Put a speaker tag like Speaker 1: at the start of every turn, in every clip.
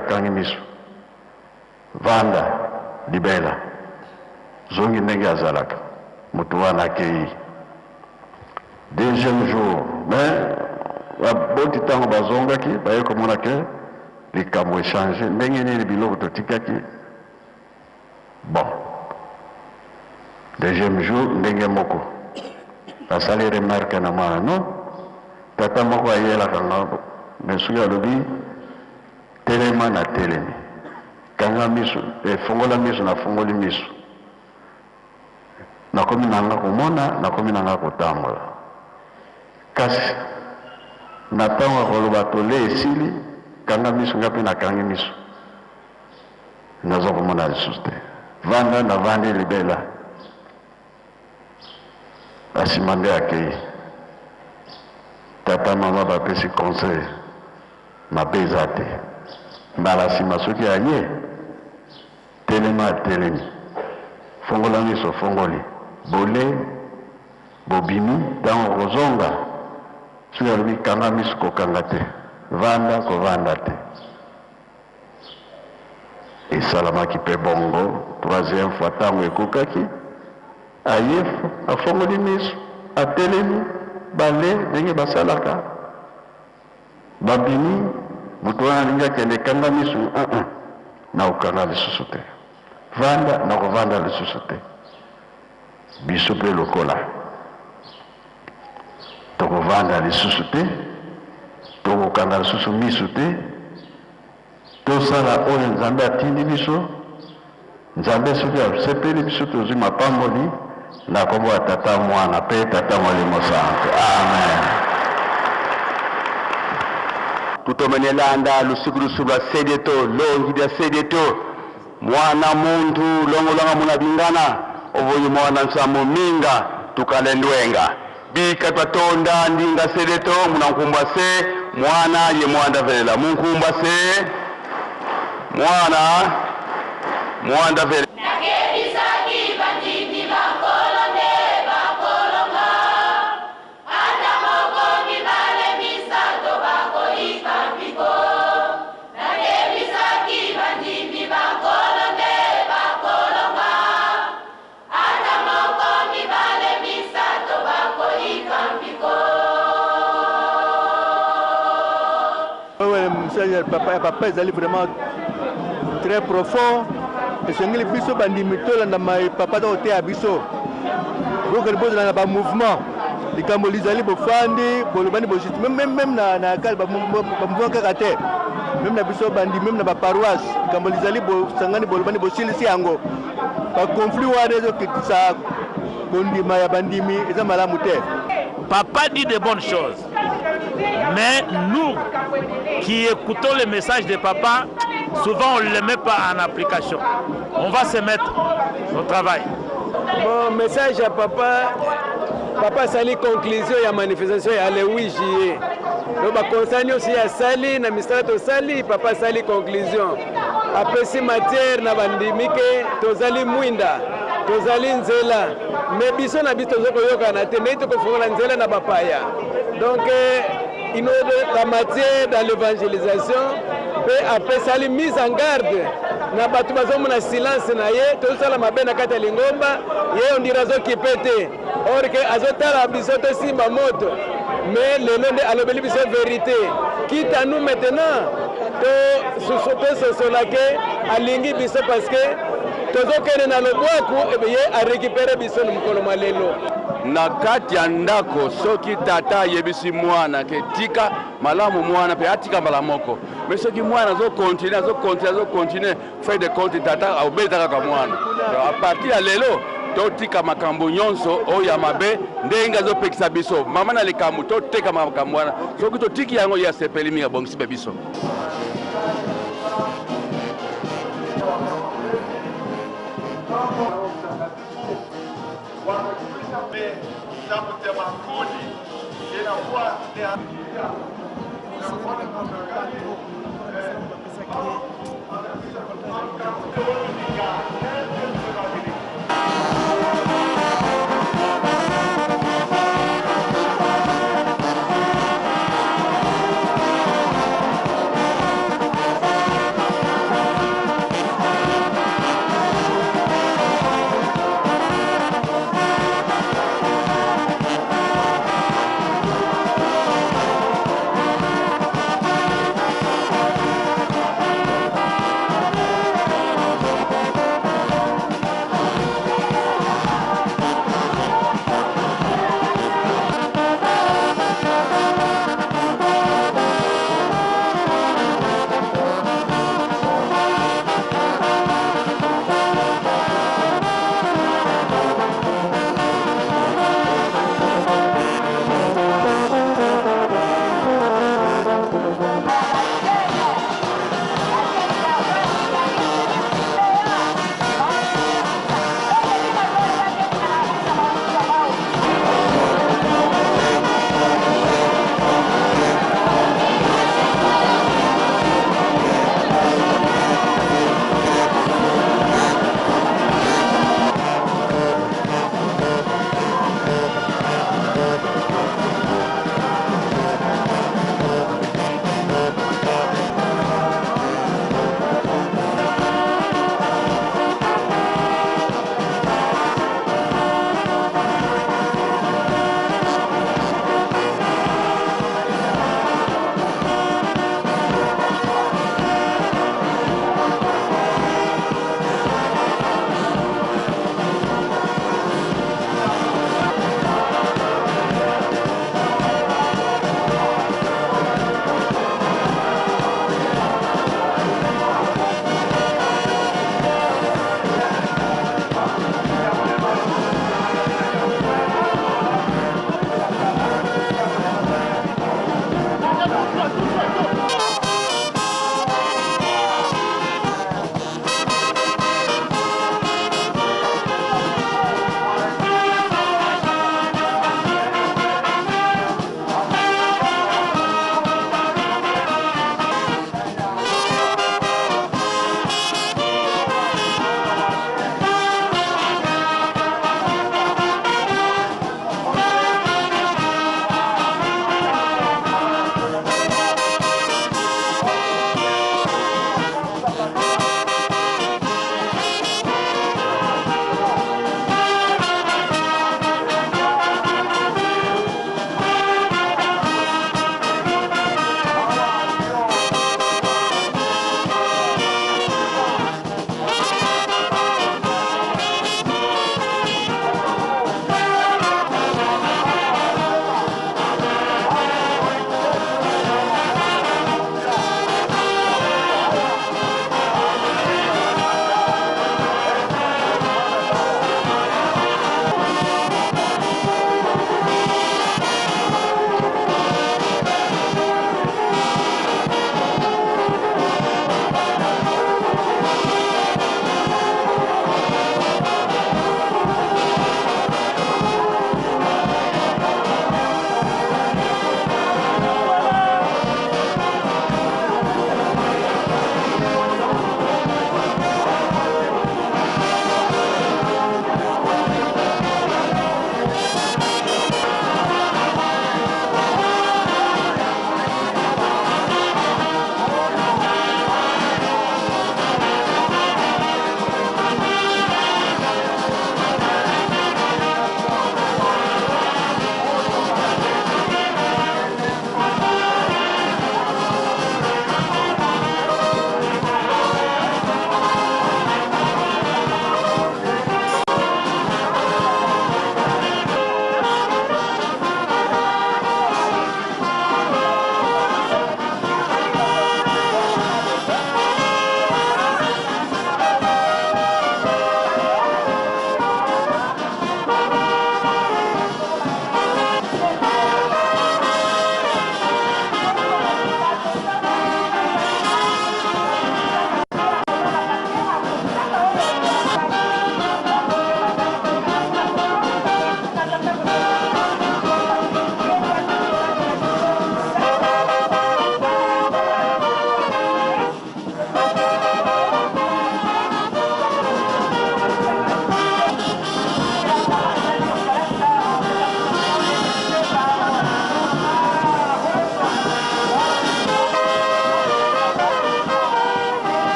Speaker 1: akangi miso. Vanda libela. Zongi ndenge azalaka. Moto wana akeyi. Deuxième jour, mais baboti ntango bazongaki baye komona ke likambo echange ndenge nini biloko totikaki. Bon, deuxième jour ndenge moko basali remarque na mwana non, tata moko ayelaka nga mais soki alobi telema na telemi, kanga miso, fongola miso na fongoli miso, nakomi na nga komona, nakomi na nga kotambola. Kasi na ntango ya koloba tole esili, kanga miso, nga mpe nakangi miso, naza komona lisusu te. Vanda, navandi libela. Na nsima nde akei. Tata mama bapesi conseil, mabe eza te. Mbala nsima soki aye, telema atelemi, fongola miso ofongoli, bole bobimi, ntango okozonga soki alobi kanga miso kokanga te, vanda kovanda te. Esalamaki mpe bongo troisième fois ntango ekokaki, aye afongoli miso, atelemi, bale ndenge basalaka, babimi, moto wana alingi akende, kanga miso, uh -uh, nakokanga lisusu te, vanda, nakovanda lisusu te. Biso mpe lokola tokovanda lisusu te, tokokanga lisusu miso te, tosala oyo Nzambe atindi biso. Nzambe soki asepeli biso tozwi mapamboli na kombo ya Tata, Mwana mpe Tata Molimo Santu. Amen.
Speaker 2: Tutomenelanda lusiku lusu lwa sedeto longi lya sedeto mwana muntu longolanga muna bingana ovoyi mwana nsamu minga tukale ndwenga bika twatonda ndinga sedeto muna nkumbwa se mwana ye mwanda velela munkumbwa se mwana mwanda velela.
Speaker 3: Nakebisaki bandimi bakolo nde bakolonga, ata moko, mibale, misato bakoyika mpiko. Nakebisaki bandimi bakolo nde bakolonga, ata moko, mibale, misato bakoyika mpiko.
Speaker 4: Message ya papa, ya papa ezali vraiment très profond. Esengeli biso bandimi tolanda maye papa aza koteya biso. Bokende bozala na bamouvement, likambo lizali bofandi bolobani bojuste, même même na na kale bamouvement kaka te, même na biso bandimi, même na baparoisse, likambo lizali bosangani bolobani bosilisi yango. Baconflit wana ezokitisa kondima ya bandimi, eza malamu te.
Speaker 5: Papa dit de bonnes choses. Mais nous qui écoutons le message de papa, souvent on ne le met pas en application. On va se mettre au travail.
Speaker 6: Bon, message ya papa, papa asali conclusion ya manifestation ya le 8 juillet. Donc baconseil nyonso ye asali na misala tosali, papa asali conclusion, apesi matière na bandimi ke tozali mwinda, tozali nzela, mais biso na biso toza koyokana te, ndenge tokofongola nzela na bapaya. Donc il nous donne la matière dans l'évangélisation, mpe apesali mise en garde na bato bazomona silence na ye, tozosala mabe na kati ya lingomba, ye ondira azokipe te, or ke azotala biso tosimba moto. Mais lelo nde alobeli biso vérité, quitte à nous maintenant tososola ke alingi biso, parce que tozokende na lobwaku, ebe ye arécupere biso na mokolo mwa lelo.
Speaker 2: Na kati ya ndako, soki tata ayebisi mwana ke tika malamu, mwana mpe atika mbala moko. Mais soki mwana azocontinue, azocontinue, azocontinue, fin de compte tata obeta kaka mwana. À partir ya lelo totika makambo nyonso oyo ya mabe ndenge azopekisa biso mama na likambo, toteka makambo wana. Soki totiki yango, ye asepeli mingi, abongisi mpe biso.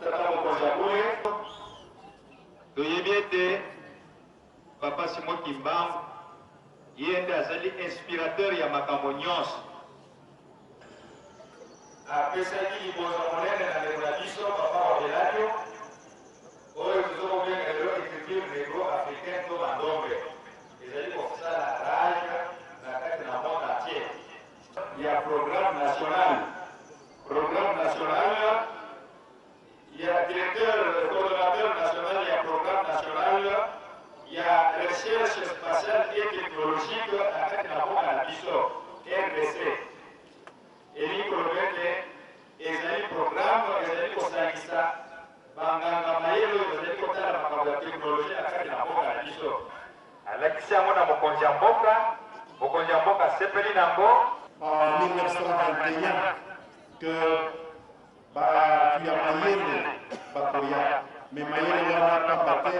Speaker 7: Tata mokonzi ya bule.
Speaker 8: Toyebi ete Papa Simon Kimbangu ye nde azali inspirateur ya makambo nyonso. Apesaki libonza monene na ndeko na biso Papa Wabeladio oyo tozo kobenga lelo ecriture negro-africaine to mandombe ezali kosala rage na kati na monde entier. Ya programme national, programme national ya directeur coordonnateur national ya programme national ya recherche spatiale et technologique na kati na mboka na biso rdc. Elingi koloba ete ezali programme ezali kosangisa banganga mayele oyo bazali kotala makambo ya teknoloji na kati na mboka na biso.
Speaker 7: Alakisi yango na mokonzi ya mboka, mokonzi ya mboka asepeli na yango.
Speaker 9: En 1921 que Batu ya mayele bakoya mais mayele wana pamba te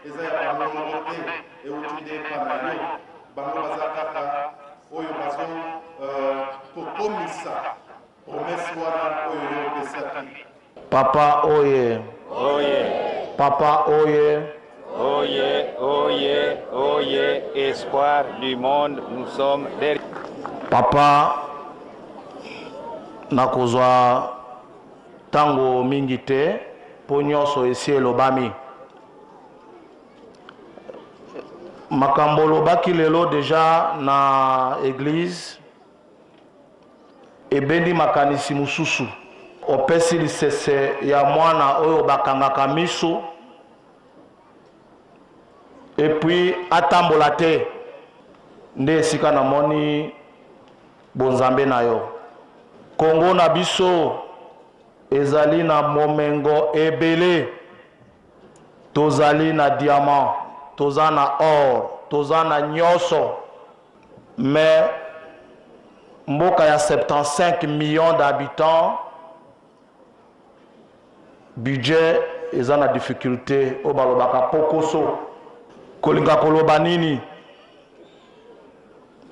Speaker 9: eza ya bango moko te ewuti nde epa na yo bango baza kaka oyo bazo kokomisa promesse wana oyo yo opesaki.
Speaker 10: Papa oye.
Speaker 11: Oye.
Speaker 10: Papa oye.
Speaker 11: Oye, oye, oye, espoir du monde, nous sommes derrière.
Speaker 10: Papa, nakozwa ntango mingi te mpo nyonso esi elobami. Makambo olobaki lelo deja na eglise Ebendi makanisi mosusu. Opesi lisese ya mwana oyo bakangaka miso et puis atambola te. Nde esika namoni bonzambe na yo. Congo na biso ezali na momengo ebele. Tozali na diamant, toza na or, toza na nyoso. Mais mboka ya 75 millions d'habitants budget eza na difficulte oyo balobaka pokoso. Kolinga koloba nini?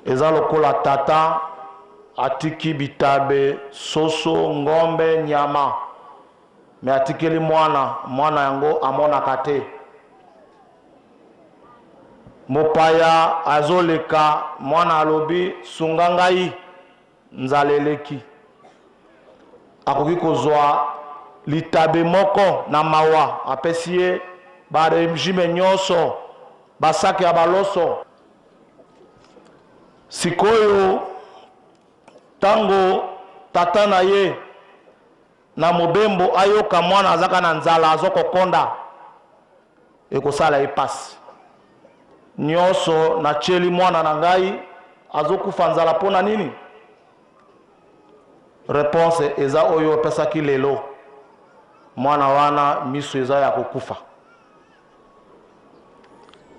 Speaker 10: Eza lokola tata atiki bitabe, soso, ngombe, nyama mais atikeli mwana, mwana yango amonaka te. Mopaya azoleka, mwana alobi sunga ngai, nzala eleki. Akoki kozwa litabe moko na mawa, apesi ye ba regime nyonso, ba sac ya baloso. Sikoyo tango tata na ye na mobembo ayoka mwana azaka na nzala azokokonda, ekosala ye pasi. Nionso natieli mwana na ngai azokufa nzala pona nini? Reponse eza oyo opesaki lelo, mwana wana misu eza ya kokufa.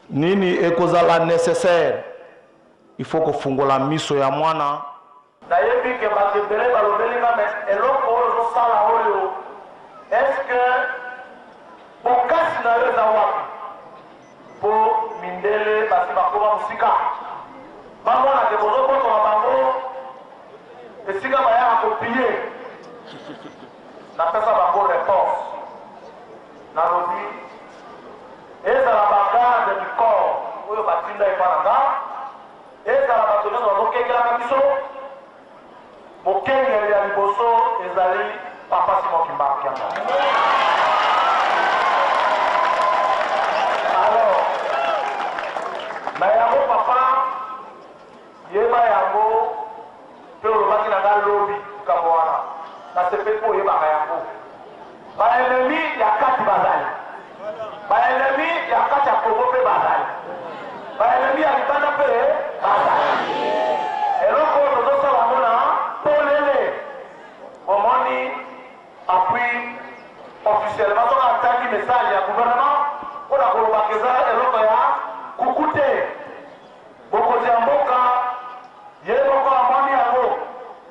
Speaker 10: Nini ekozala necessaire? Il faut kofungola miso ya mwana.
Speaker 12: Nayebi que batu ebele balobeli nga mais eloko oyo ozo sala oyo est ce que bokasi na yo eza wapi? Po mindele basi bakoma musika bamona que bozo botola bango esika bayaka ko piller. Napesa bango reponse nalobi ezala ba garde du corps oyo batinda epa na nga, Ezala bato nyonso bazokengelaka biso, mokengeli ya liboso ezali Papa Simon Kimbangu Kiangani. Alors, na yango papa, yeba yango mpe olobaki na nga lobi likambo wana, nasepeli mpo oyebaka yango. Ba ennemis ya kati bazali. Ba ennemis ya kati ya Congo mpe bazali. Ba ennemis ya libanda mpe bazali. Eloko oyo tozosala yango na polele. Bomoni appui officiellement soki atangi message ya gouvernement mpo na koloba ke eza eloko ya kuku te. Mokonzi ya mboka ye moko amoni yango,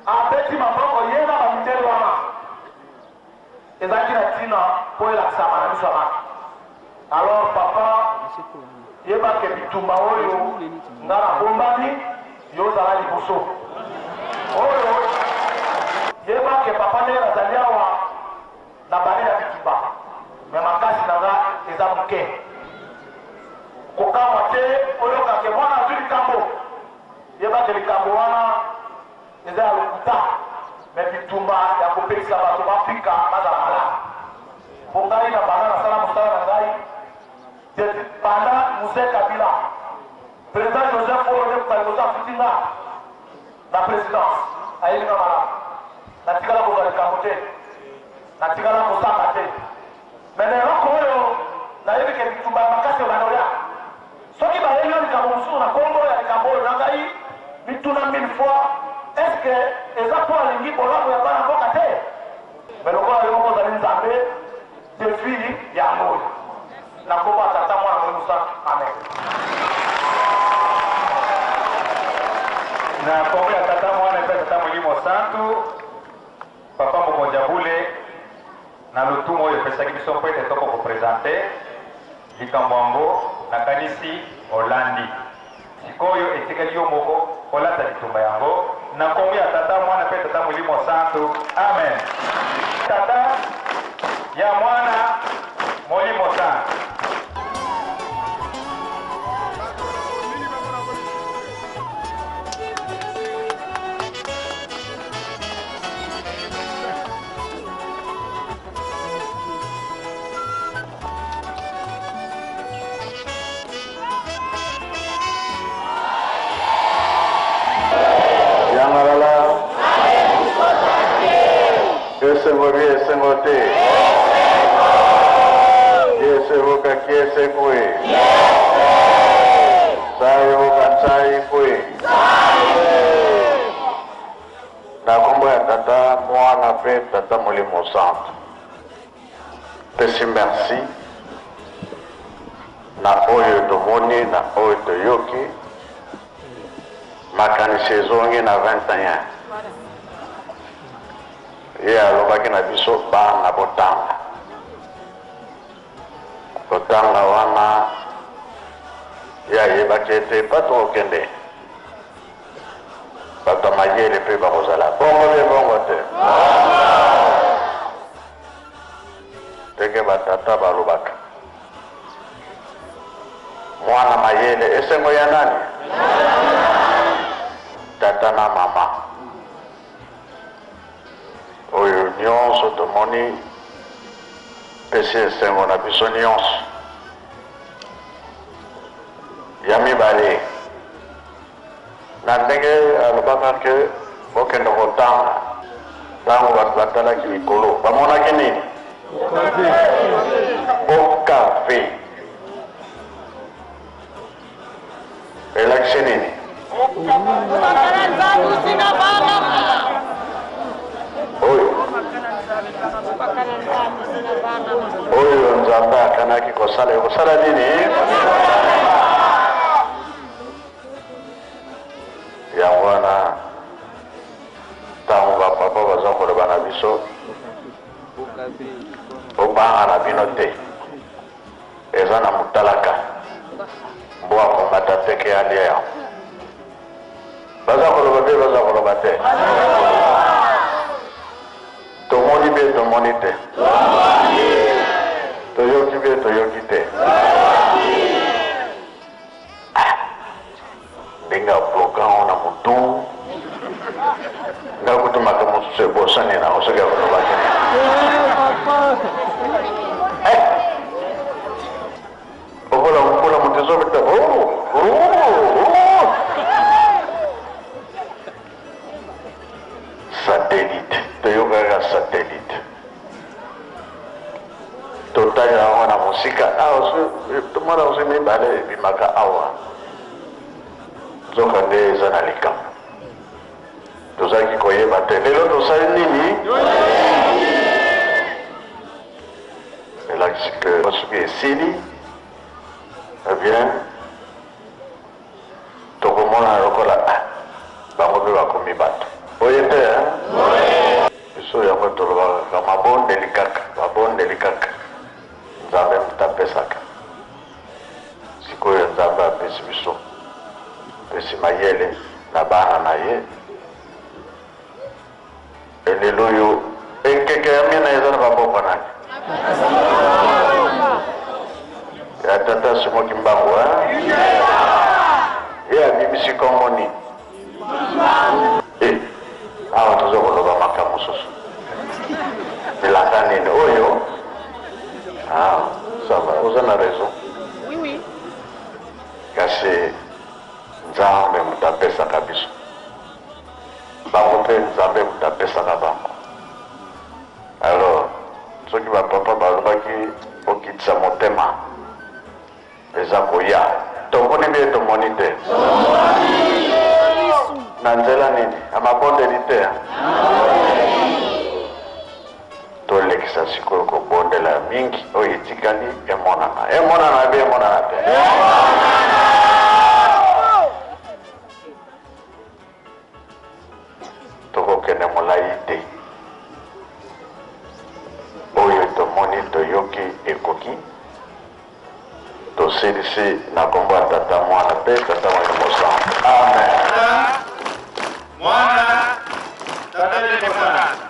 Speaker 12: abeti maboko ye na ba mindele wana. Ezalaki na tina po elakisama na miso ya batu. Alors papa yeba ke bitumba oyo nga na bombami yo zala liboso. Oyo yeba ke papa ndenge nazali awa na bandi na bitumba. Topekisa bato babika, bazala malamu. Mpo ngai na banda nasala mosala na ngai depuis banda Mzee Kabila, President Joseph oyo nde moto ya liboso afuti nga na presidence, ayebi nga malamu. Natikala kozwa likambo te, natikala kozanga te. Mais na eloko oyo nayebi ke bitumba ya makasi ebanda oya. Soki bayeli yo likambo mosusu na kombo ya likambo oyo na ngai, mituna mille fois, est ce que eza po alingi bolamu ya bana mboka te? Mais lokola yo moko ozali Nzambe, defi yango oyo. Na kombo ya Tata, Mwana, Molimo Santu. Amen.
Speaker 7: Na kombo ya Tata, Mwana mpe Tata Molimo Santu, Papa Mokonzi ya Bule, na lotumu oyo opesaki biso mpo ete toko ko presenter likambo yango, nakanisi olandi. Sikoyo etikali yo moko olata litumba yango, na kombo ya Tata, Mwana mpe Tata Molimo Santu. Amen. Tata, ya Mwana, Molimo Santu.
Speaker 1: Yangalala. Esengo bi esengo te. Kiese boka kiese kwe. Sai boka sai kwe. Na kombo ya Tata, Mwana pe Tata Molimo Santu. Pesi merci na oyo tomoni na oyo toyoki. Makanisi ezongi na 21. Ye alobaki na biso bana botanga. Kotanga wana ye ayebaki ete epa tokokende bato ya mayele mpe bakozala bongo te bongo te. Ndenge batata balobaka, mwana mayele esengo ya nani? Tata na mama. Oyo nionso tomoni pesi esengo na biso nionso. Ya mibale, na ndenge alobaka ke bokende kotanga, tango bato batalaki likolo bamonaki nini? OKV. Elakisi nini? Oyo oyo Nzambe akanaki kosala ekosala nini? Yango wana ntango bapapa baza koloba na biso, bobanga na bino te. Eza na mutalaka mbwa akomata te ke alia yango. Baza koloba be baza koloba te? Tomoni be tomoni te? Toyoki be toyoki te? Ah! Ndenge abloka yango na mutu nga kutu makambo mosusu ebosani nango soki akolobaki nini. Eh! Lokola mvula moto ezobeta satellite toyokaka satellite Totala yango na mosika awa, tomona soki mibale ebimaka awa, nzoka nde eza na likambo tozalaki koyeba te. Lelo tosali nini? Elakisi ke soki esili, eh bien Tokomonana lokola ah bango pe bakomi batu. Boye te hein? Biso yango tolobaka kaka mabondeli kaka, mabondeli kaka. Nzambe moto apesaka. Sikoyo Nzambe apesi biso, apesi mayele na bana na ye. Elelo oyo ekeke ya mina eza na maboko nani? Ya tata Simon Kimbangu hein? Ye abimisi kombo nini? Eh, awa toza koloba makambo mosusu. Elaka nini oyo? Ah, ça va, oza na raison.
Speaker 13: Oui, oui.
Speaker 1: Kasi Nzambe moto apesaka biso. Bango mpe Nzambe moto apesaka bango. Alors, soki ba papa balobaki bokitisa motema, eza koya. Tomoni bie tomoni te? Na nzela nini? Ya mabondeli te? Tolekisa sikoyo kobondela ya mingi oyo etikali emonana. Emonana be emonana te? Tokokende molai te. Oyo tomoni toyoki ekoki. Tosilisi na kombo ya Tata, Mwana pe Tata Molimo Mosantu. Amen.
Speaker 8: Mwana, Tata Molimo Mosantu.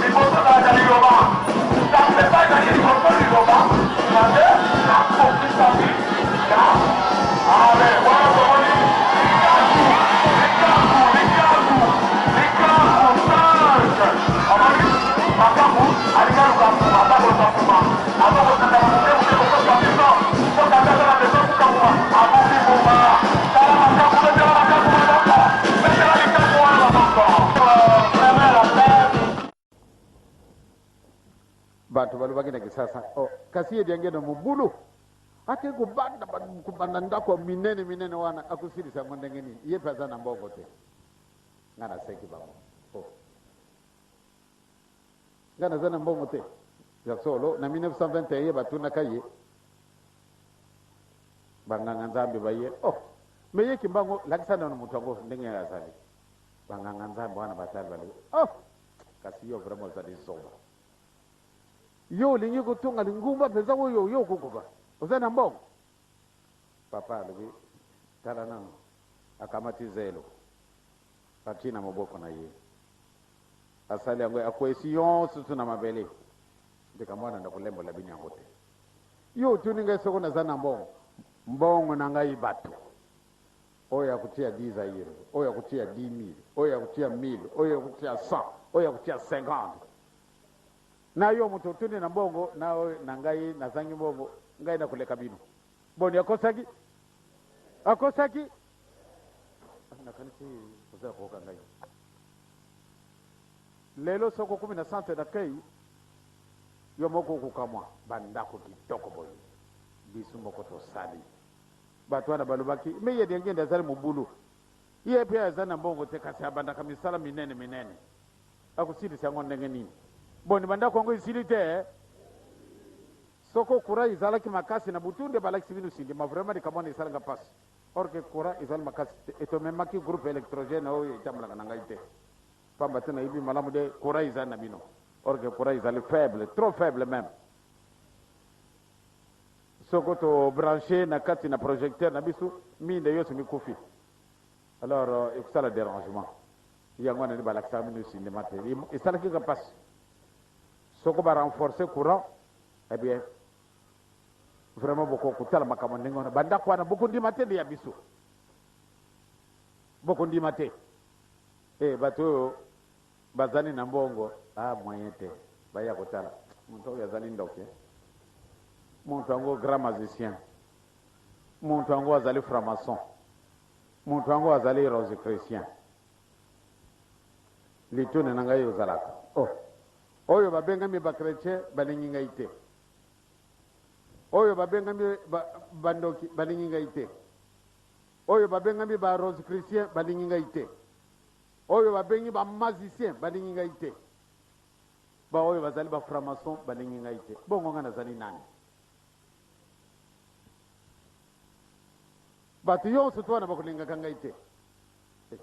Speaker 12: Liboso ezalaka Liloba. Ntango epai na ye liboso Liloba, na nde akokisami na Amen. Wana tomoni likaku, likaku, likaku, likaku, singe. Omoni? Makaku alingi aluka mbuma, aza koluka mbuma. Aza kosangana moke moke kokosa biso. Soki ata aza na besoin abuka mbuma, abuki mbuma. Tala makaku, betela makaku maboko. Betela likaku wana maboko. Vraiment la paix.
Speaker 9: Bato balobaki na Kisasa, oh, kasi ye diangenda mobulu ake kobanda kobanda ndako ya minene minene wana akosilisa yango ndenge nini? Ye mpe aza na mbongo te. Nga naseki bango, oh, nga naza na mbongo te. Ya solo, na 1921 ye batunaka ye banganga nzambe baye, oh, me ye Kimbangu lakisa nano moto yango ndenge azali. Banganga nzambe wana batali balobi, oh, kasi yo vraiment ozali zoba. Yo olingi kotonga lingumba mpenza oyo yo okokoka? Oza na mbongo? Papa alobi, tala nano. Akamati zelo, atii na moboko na ye, asali yango, akwesi yonso tu na mabele. Likambo wana nakolembola bino yango te. Yo otuni ngai soko naza na mbongo? Mbongo na ngai bato. Oyo akotia 10 zaire, oyo akotia 10.000, oyo akotia 1000, oyo akotia 100, oyo akotia 50. Na yo moto otuni na mbongo na oyo na ngai nazangi mbongo, ngai nakoleka bino. Boni akosaki? Akosaki? Nakanisi oza koyoka ngai. Lelo soki okomi na centre d'accueil, yo moko okokamwa ba ndako kitoko boye. Biso moko tosali. Bato wana balobaki, Me ye Diangienda azali mobulu. Ye pe aza na mbongo te kasi abandaka misala minene minene. Akosilisa yango ndenge nini? Boni ba ndako yango esili te eh? Soko courant ezalaki makasi na butu nde balakisi bino sindima. Vraiment likambo wana esali nga pasi. Or que courant ezali makasi te et tomemaki groupe electrogène oyo etambolaka na ngai te. Pamba te nayebi malamu de courant ezali na bino. Or que courant ezali faible, trop faible meme. Soko to brancher na kati na projecteur na biso, minda yonso mikufi. Alors ekosala derangement. Yango wana nde balakisaka bino cinema te. Esalaki nga pasi. Soko ba renforcer courant, eh bien vraiment boko kotala makambo ndenge wana. Ba ndako wana bokondima te nde ya biso. Bokondima te. Eh bato oyo bazali na mbongo, ah moyen te. Baya kotala. Moto oyo azali ndoki. Eh? Moto yango grand magicien. Moto yango azali franc-maçon. Moto yango azali rosicrucien. Lituna na ngai ozalaka. Oh. Oyo babengami ba chretien balingi ngai te. Oyo babengami ba, bandoki balingi ngai te. Oyo babengami ba rosicrucien balingi ngai te. Oyo babengi ba magicien balingi ngai te. Ba oyo bazali ba franc-maçon balingi ngai te. Bongo ngai nazali nani? Bato yonso to wana bakolingaka ngai te. Eh,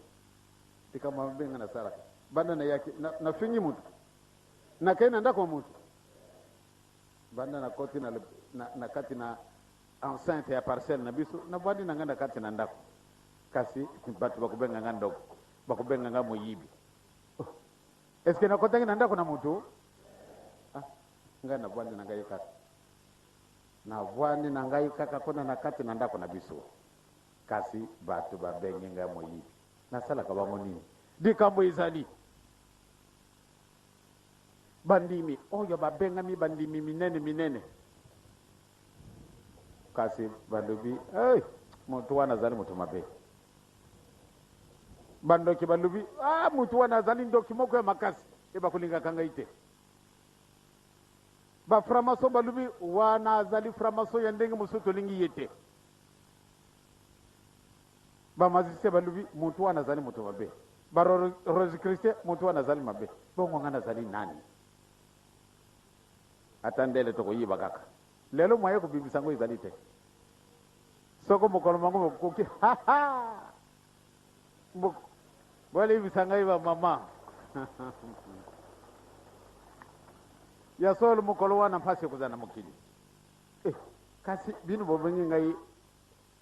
Speaker 9: likambo ya mabe ngai nasalaka. Banda nayaki, na, nafingi moto. Nakei na ndako ya moto. Banda nakoti na, na, na kati na enceinte ya parcelle na biso, navandi na ngai na kati na ndako. Kasi bato bakobenga ngai ndoki, bakobenga ngai moyibi. Oh. Est-ce que nakotaki na ndako na moto? Ah, ngai navandi na ngai kaka. Navandi na ngai kaka kuna na kati na ndako na biso. Kasi bato babengi ngai moyibi. Nasalaka bango nini? Likambo ezali bandimi oyo babengami bandimi minene minene, kasi balobi, hey, moto wana azali moto mabe. Bandoki balobi, ah, moto wana azali ndoki moko ya makasi, e bakolingaka ngai te. Ba franc-maçon balobi, wana azali franc-maçon ya ndenge mosusu, tolingi ye te. Ba magicien balobi, moto wana azali moto mabe. Ba rosicrucien, moto wana azali mabe. Bongo ngai nazali nani? Ata ndele tokoyiba kaka. Lelo moyen kobimisa yango ezali te. Soko mokolo mango mokoki, ha ha! Bolimbisa ngai ba mama. Ya solo mokolo wana mpasi ekozala na mokili. Eh, kasi bino bobengi ngai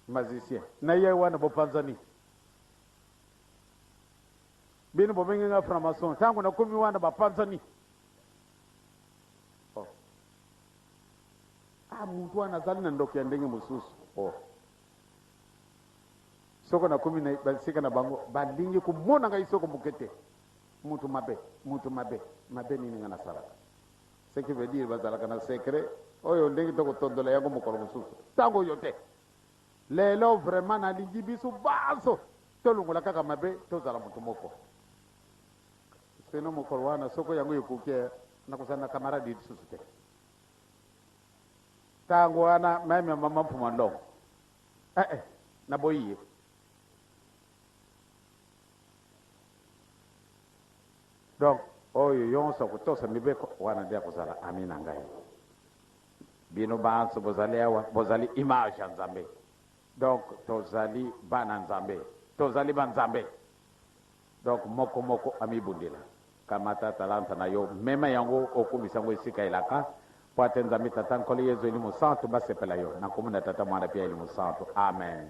Speaker 9: magicien. Na ye wana bopanzani. Bino bobengi ngai franc-maçon. Tango nakomi wana bapanzani.
Speaker 13: Ah, mutu wana azali na ndoki ya ndenge mosusu. Oh. Soko nakomi na basika na bango, balingi komona ngai soko moke te. Mutu mabe, mutu mabe, mabe nini ngai nasalaka? Ce qui veut dire bazalaka na secret oyo ndenge tokotondola yango mokolo mosusu. Ntango oyo te. Lelo vraiment nalingi biso banso tolongola kaka mabe tozala moto moko. Sino mokolo wana soko yango ekoki nakozala na camarade lisusu te. Tango wana meme mama Mfuma Ndongo eh eh naboyi ye. Donc oyo yonso akotosa mibeko wana nde akozala ami na ngai. Bino banso bozali awa bozali image ya Nzambe. Donc tozali bana Nzambe, tozali ba Nzambe. Donc moko moko amibundela. Kamata talanta na yo, mema yango okumisa yango esika elaka, mpo ate Nzambe Tata, Nkolo Yezu, Elimo Santu basepela yo. Na nkombo na Tata, Mwana mpe ya Elimo Santu. Amen.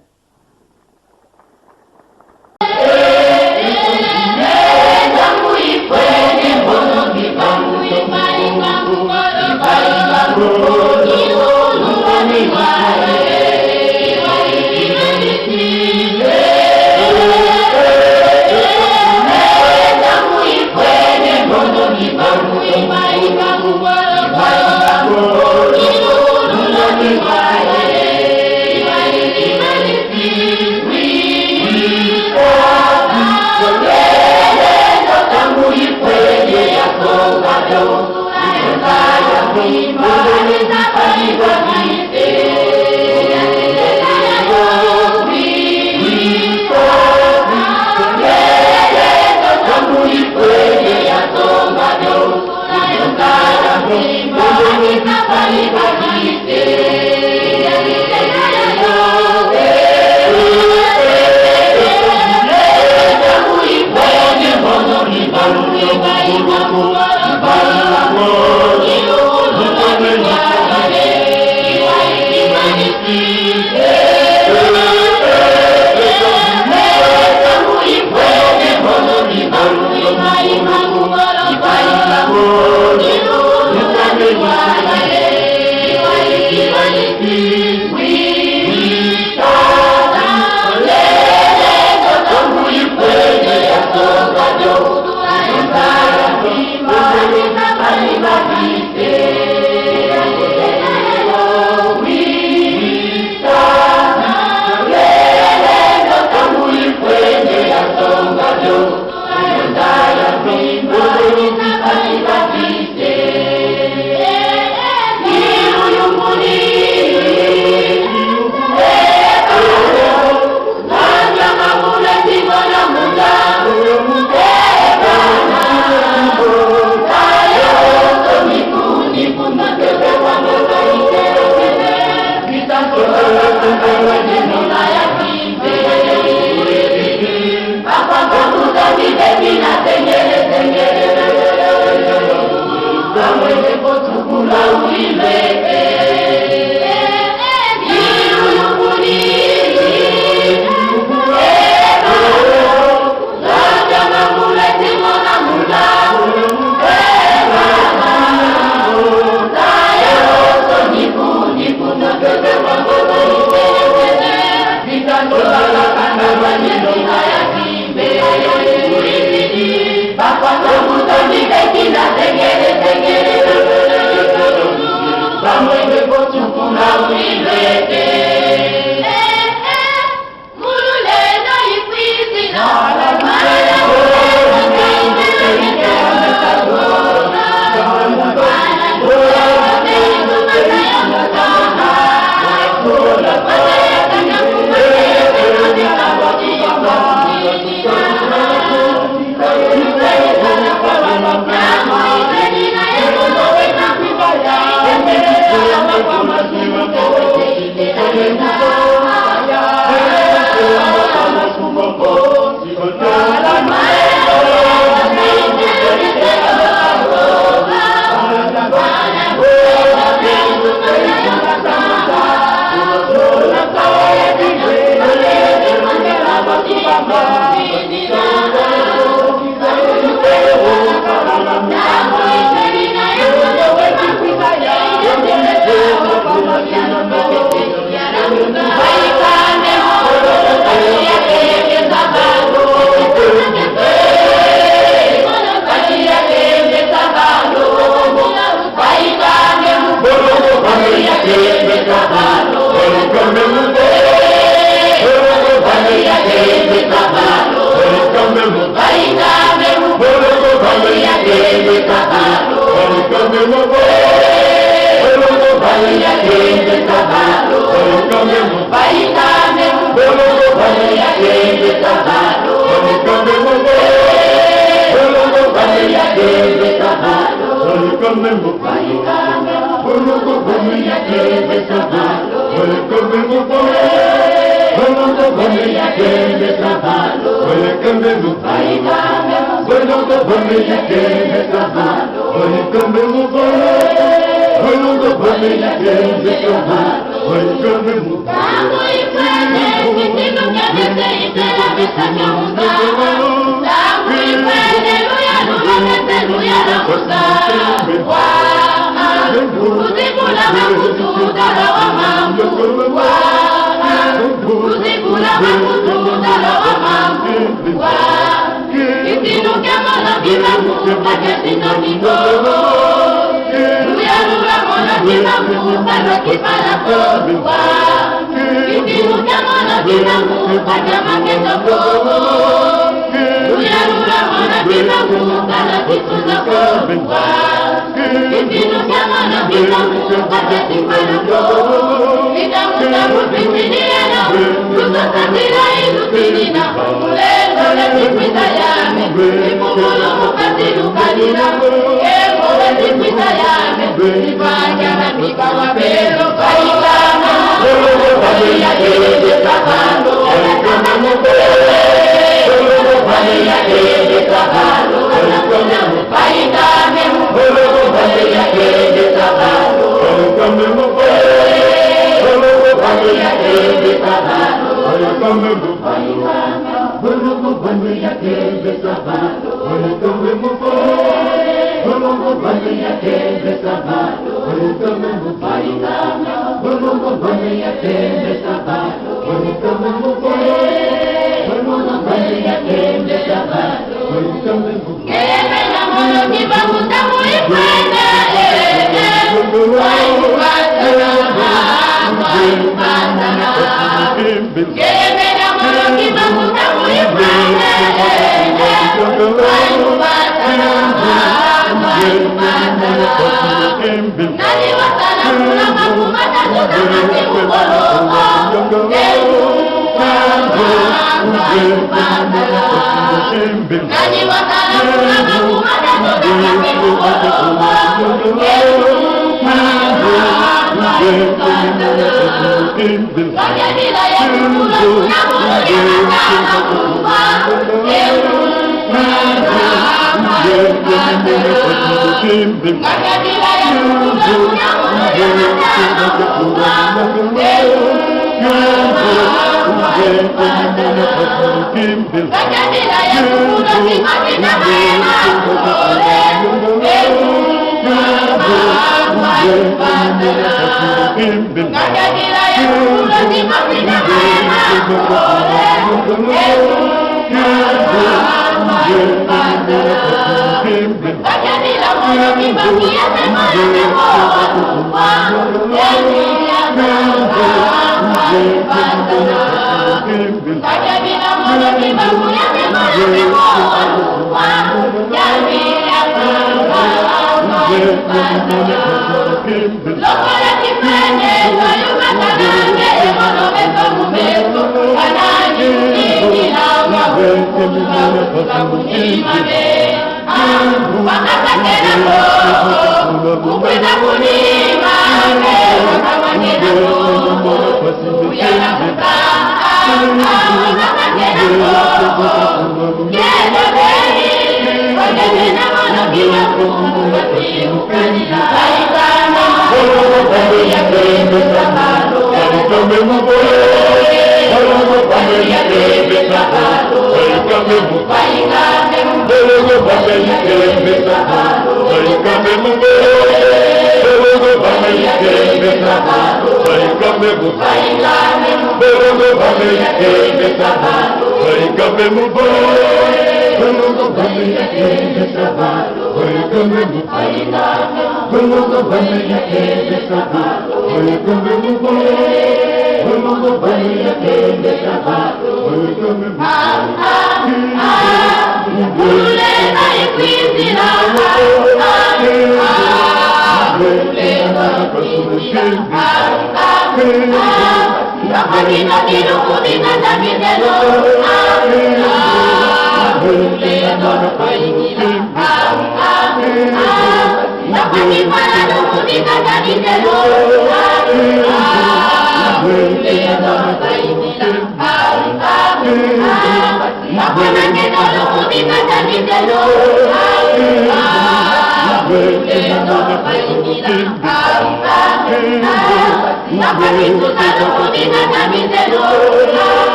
Speaker 3: Ule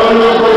Speaker 3: Bye.